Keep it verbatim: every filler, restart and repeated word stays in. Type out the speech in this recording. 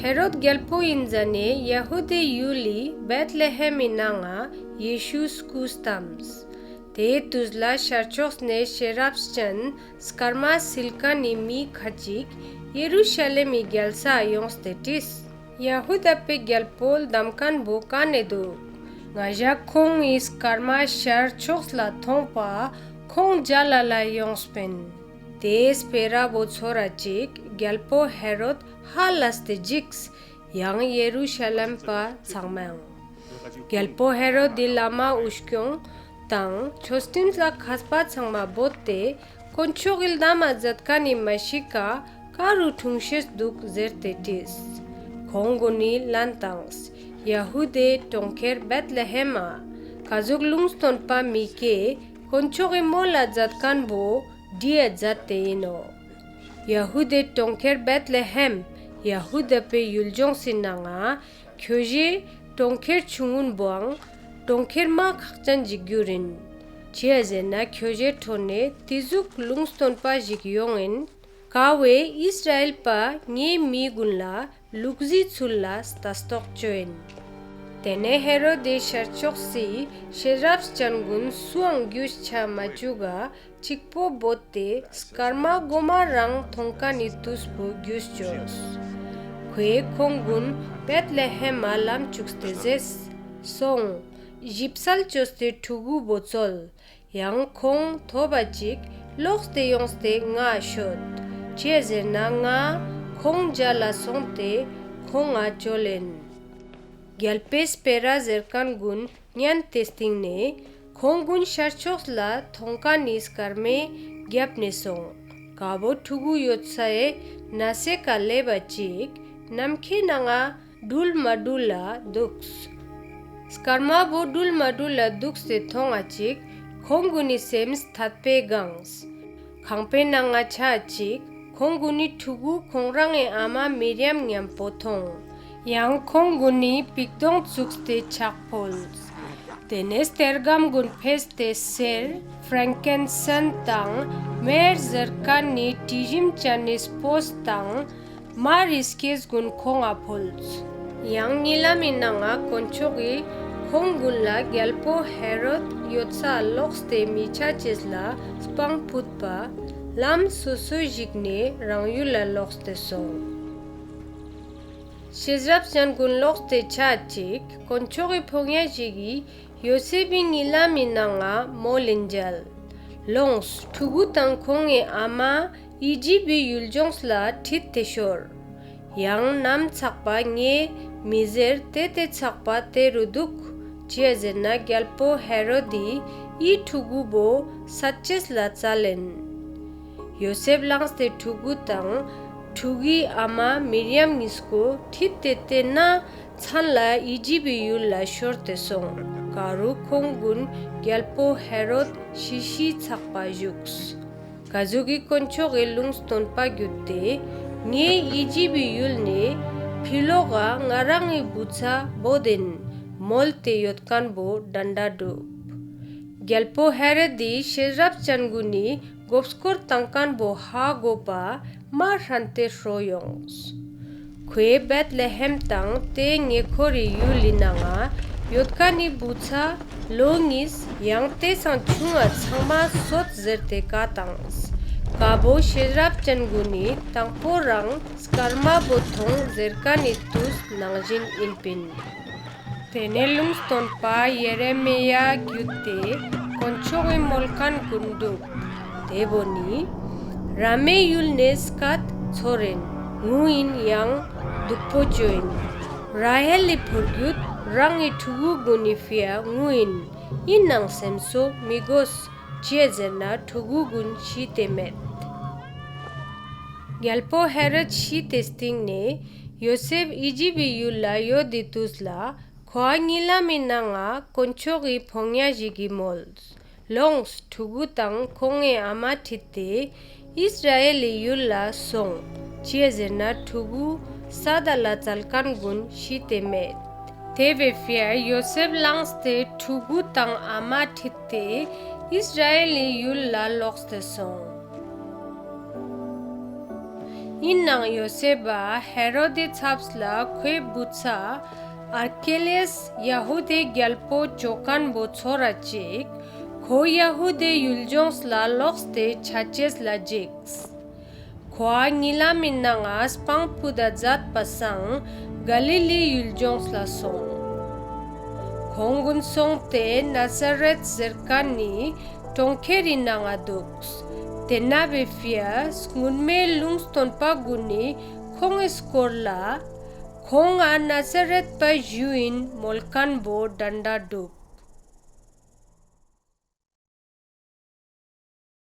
ཧེ་རོད་གྱལ་པོ་ཨིན་ཟ་ནེ་ཡ་ཧུ་དཱའེ་ཡུལ་ལི་བེད་ལེ་ཧེམ་མི་ནང་ང་ཡེ་ཤུ་སྐུ་ལྟམས། ཏེའི་ཏུས་ལ་ཤར་ཕྱོགས་ནེ་ཤེས་རབ་ཅན་སྐར་མ་སིལ་ཁན་ནི་མི་ཁ་ཅིག་ཡེ་རུ་ཤ་ལེམ་མི་གྱལ་སའ་ཡོངས་ཏེ་དྲིས། ཡ་ཧུ་དཱ་པའེ་གྱལ་པོ་ལྟམ་ཁན་བོ་ཀ་ནེ་དུག། ང་ཞའ་ཁོང་ངི་སྐར་མ་ཤར་ཕྱོགས་ལ་ཐོང་པ་ཁོང་ཇལ་ལ་ལ་ཡོངས་པིན། ཏེའི་སྤེ་ར་བོ་ཚོར་ར་ཅིག་གྱལ་པོ་ཧེ་རོད་ཧ་ལས་ཏེ་ཇིགས། ཡང་ཡེ་རུ་ཤ་ལེམ་པ་ཚང་མའང་། གྱལ་པོ་ཧེ་རོད་དི་ལ་མ་འུ་སྐྱོང་དང་ཆོས་ཁྲིམས་ལ་ཁས་པ་ཚང་མ་བོས་ཏེ་དཀོན་མཆོག་གི་ལྡམ་མ་ཛད་ཁན་ནི་མ་ཤི་ཀ་ཀ་རུ་ཁྲུངས་ཤེས་དུག་ཟེར་ཏེ་དྲིས། ཁོང་གུན་ནི་ལན་ཏངས། ཡ་ཧུ་དཱའེ་གྲོང་ཁྱེར་བེད་ལེ་ཧེམ་མ་ཀ་ཟུག་ལུང་སྟོན་པ་མི་ཀའེ་དཀོན་མཆོག་གི་མོལ་ལ་ཛད་ཁན་བོ་བྲིའ་ཛད་ཏེ་ཨིན་ནོག། ཡ་ཧུ་དཱའེ་གྲོང་ཁྱེར་བེད་ལེ་ཧེམ། ཡ་ཧུ་དཱ་པའེ་ཡུལ་ཇོངས་སི་ནང་ང་ཁྱོ་ཞའེ་གྲོང་ཁྱེར་ཆུ་ངུན་བོའང་གྲོང་ཁྱེར་མ་ཁག་ཅན་ཞིག་གྱུར་ཨིན། ཅིའ་ཟེར་ན་ཁྱོ་ཞའེ་ཕྲོ་ནེ་ཏེ་ཟུག་ལུང་སྟོན་པ་ཞིག་ཡོང་ཨིན། ཀ་བོའེ་ཨིས་ར་ཨེལ་པ་ངའེ་མི་གུན་ལ་ལུག་རྫིའི་ཚུལ་ལ་ལྟ་རྟོག་ཅོ་ཨིན། ཏེ་ནེ་ཧེ་རོད་དི་ཤར་ཕྱོགས་སི་ཤེས་རབ་ཅན་གུན་སུའང་གྱུས་ཆ་མ་ཅུག་ག་ཅིག་པོ་བོས་ཏེ་སྐར་མ་གོ་མ་རང་ཐོང་ཁན་ནི་ཏུས་པོ་གྱུས་ཅོས། ཁོའེ་ཁོང་གུན་བེད་ལེ་ཧེམ་མ་ལམ་ཅུགས་ཏེ་ཟེརས། སོང་། ཞིབ་སལ་ཅོས་ཏེ་ཕྲུ་གུ་བོ་ཙོལ། ཡང་ཁོང་ཐོབ་བ་ཅིག་ལོགས་ཏེ་ཡོངས་ཏེ་ངའ་ཤོད། ཅིའ་ཟེར་ན་ངའ་ཁོང་ཇལ་ལ་སོང་སྟེ་ཁོང་ང་ཅོལ་ཨིན། གྱལ་པོའེ་སྤེ་ར་ཟེར་ཁན་གུན་ཉན་ཏེ་སྟིང་ནེ་ཁོང་གུན་ཤར་ཕྱོགས་ལ་ཐོང་ཁན་ནི་སྐར་མའེ་གྱབ་ནེ་སོང་། ཀ་བོ་ཕྲུ་གུ་ཡོད་སའེ་ནས་སི་ཀ་ལེབ་བ་ཅིག་ནམ་ཁའེ་ནང་ང་དྲུལ་མ་དྲུལ་ལ་དུགས། སྐར་མ་བོ་དྲུལ་མ་དྲུལ་ལ་དུགས་ཏེ་ཐོང་ང་ཅིག་ཁོང་གུན་ནི་སེམས་ཐད་པའེ་གངས། ཁང་པའེ་ནང་ང་ཆའ་ཅིག་ཁོང་གུན་ནི་ཕྲུ་གུ་ཁོང་རང་ངི་ཨ་མ་མིར་ཡམ་ཉམ་པོ་ཐོང་། ཡང་ཁོང་གུན་ནི་པིག་དོང་ཙུགས་ཏེ་ཆག་ཕོལས། ཏེ་ནེ་སྟེར་སྒམ་གུན་ཕེས་ཏེ་སེར་ཕྲེང་ཀིན་སེན་དང་མེར་ཟེར་ཁན་ནི་དྲི་ཞིམ་ཅན་ནི་སྤོས་དང་མར་རི་སྐྱེས་གུན་ཁོང་ང་ཕོལས། ཡང་ཉི་ལམ་མི་ནང་ང་དཀོན་མཆོག་གི་ཁོང་གུན་ལ་གྱལ་པོ་ཧེ་རོད་ཡོད་སའ་ལོགས་ཏེ་མི་ཆ་ཅེས་ལ་སྤང་ཕུད་པ་ལམ་སོ་སོ་ཞིག་ནེ་རང་ཡུལ་ལ་ལོགས་ཏེ་སོང་། ཤེས་རབ་ཅན་གུན་ལོགས་ཏེ་ཆའ་ཅིག་དཀོན་མཆོག་གི་ཕོ་ཉ་ཞིག་གི་ཡོ་སེབ་བི་ཉི་ལམ་མི་ནང་ང་མོལ་ལིན་ཇལ། ལོངས་ཕྲུ་གུ་དང་ཁོང་ངི་ཨ་མ་ཨི་ཇིབ་བི་ཡུལ་ཇོངས་ལ་ཁྲིད་དེ་ཤོར། ཡང་ནམ་ཚག་པ་ངའེ་མི་ཟེར་ཏེ་ཏེ་ཚག་པ་ཏེ་རུ་དུག། ཅིའ་ཟེར་ན་གྱལ་པོ་ཧེ་རོད་དི་འི་ཕྲུ་གུ་བོ་སད་ཅེས་ལ་ཙལ་ཨིན། ཡོ་སེབ་ལངས་ཏེ་ཕྲུ་གུ་དང་ཕྲུ་གུའི་ཨ་མ་མིར་ཡམ་ཉིས་ཀོ་ཁྲིད་དེ་ཏེན་ན་ཚན་ལ་ཨི་ཇིབ་བི་ཡུལ་ལ་ཤོར་ཏེ་སོང་། ཀ་རུ་ཁོང་གུན་གྱལ་པོ་ཧེ་རོད་ཤི་ཤི་ཚག་པ་ཞུགས། ཀ་ཟུག་གི་དཀོན་མཆོག་གི་ལུང་སྟོན་པ་གྱུད་ཏེ་ངའེ་ཨི་ཇིབ་བི་ཡུལ་ནེ་ཕི་ལོག་ག་ང་རང་ངི་བུ་ཚ་བོ་དེན་མོལ་ཏེ་ཡོད་ཁན་བོ་དྲན་དྲའ་གྲུབ། གྱལ་པོ་ཧེ་རོད་དི་ཤེས་རབ་ཅན་གུན་ནི་གོབ་སྐོར་ཏང་ཁན་བོ་ཧ་གོ་པ་མ་ཧྲན་ཏེ་ཧྲོ་ཡོངས། ཁོའེ་བེད་ལེ་ཧེམ་དང་ཏེ་ཉེ་ཁོར་རི་ཡུལ་ལི་ནང་ང་ཡོད་ཁན་ནི་བུ་ཚ་ལོ་ཉིས་ཡང་ཏེ་སང་ཆུང་ང་ཚང་མ་སོད་ཟེར་ཏེ་ཀའ་ཏངས། ཀ་བོ་ཤེས་རབ་ཅན་གུན་ནི་ཏང་པོ་རང་སྐར་མ་བོ་ཐོང་ཟེར་ཁན་ནི་ཏུས་ནང་ཞིན་ཨིན་པིན། ཏེ་ནེ་ལུང་སྟོན་པ་ཡེ་རེ་མི་ཡཱ་གྱུད་ཏེ་དཀོན་མཆོག་གི་མོལ་ཁན་གུན་དུག། ཏེ་བོ་ནི་ར་མའེ་ཡུལ་ནེ་སྐད་ཚོར་ཨིན། ངུ་ཨིན་ཡང་དུག་པོ་ཅོ་ཨིན། ར་ཧེལ་ལི་པུར་གྱུད་རང་ངི་ཕྲུ་གུ་གུན་ནི་ཕིའ་ངུ་ཨིན། ཨིན་ནའང་སེམས་སོ་མི་གོས། ཅིའ་ཟེར་ན་ཕྲུ་གུ་གུན་ཤི་སྟེ་མེད། གྱལ་པོ་ཧེ་རོད་ཤི་སྟེ་སྟིང་ནེ་ཡོ་སེབ་ཨི་ཇིབ་བི་ཡུལ་ལ་ཡོད་དི་ཏུས་ལ་ཁོའ་ཉི་ལམ་མི་ནང་ང་དཀོན་མཆོག་གི་ཕོ་ཉ་ཞིག་གི་མོལས། ལོངས་ཕྲུ་གུ་དང་ཁོང་ངི་ཨ་མ་ཁྲིད་དེ་ཨིས་ར་ཨེལ་ལི་ཡུལ་ལ་སོང་། ཅིའ་ཟེར་ན་ཕྲུ་གུ་སད་ད་ལ་ཙལ་ཁན་གུན་ཤི་སྟེ་མེད། ཏེ་བོའེ་ཕིའ་ཡོ་སེབ་ལངས་ཏེ་ཕྲུ་གུ་དང་ཨ་མ་ཁྲིད་དེ་ཨིས་ར་ཨེལ་ལི་ཡུལ་ལ་ལོགས་ཏེ་སོང་། ཨིན་ནའང་ཡོ་སེབ་བ་ཧེ་རོད་དི་ཚབས་ལ་ཁོའེ་བུ་ཚ་ཨར་ཁེ་ལེས་ཡ་ཧུ་དཱའེ་གྱལ་པོ་ཅོ་ཁན་བོ་ཚོར་ར་ཅིག་ཁོ་ཡ་ཧུ་དཱའེ་ཡུལ་ཇོངས་ལ་ལོགས་ཏེ་ཆ་ཅེས་ལ་ཇིགས། ཁོའ་ཉི་ལམ་མི་ནང་ང་སྤང་ཕུད་ད་ཛད་པ་སང་ག་ལི་ལི་ཡུལ་ཇོངས་ལ་སོང་། ཁོང་གུན་སོང་སྟེ་ནཱ་ཛ་རེད་ཟེར་ཁན་ནི་གྲོང་ཁྱེར་རི་ནང་ང་དུགས། ཏེན་ན་བོའེ་ཕིའ་སྔུན་མའེ་ལུང་སྟོན་པ་གུན་ནི་ཁོང་ངི་སྐོར་ལ་ཁོང་ང་ནཱ་ཛ་རེད་པ་ཞུ་ཨིན་མོལ་ཁན་བོ་དྲན་དྲའ་གྲུབ།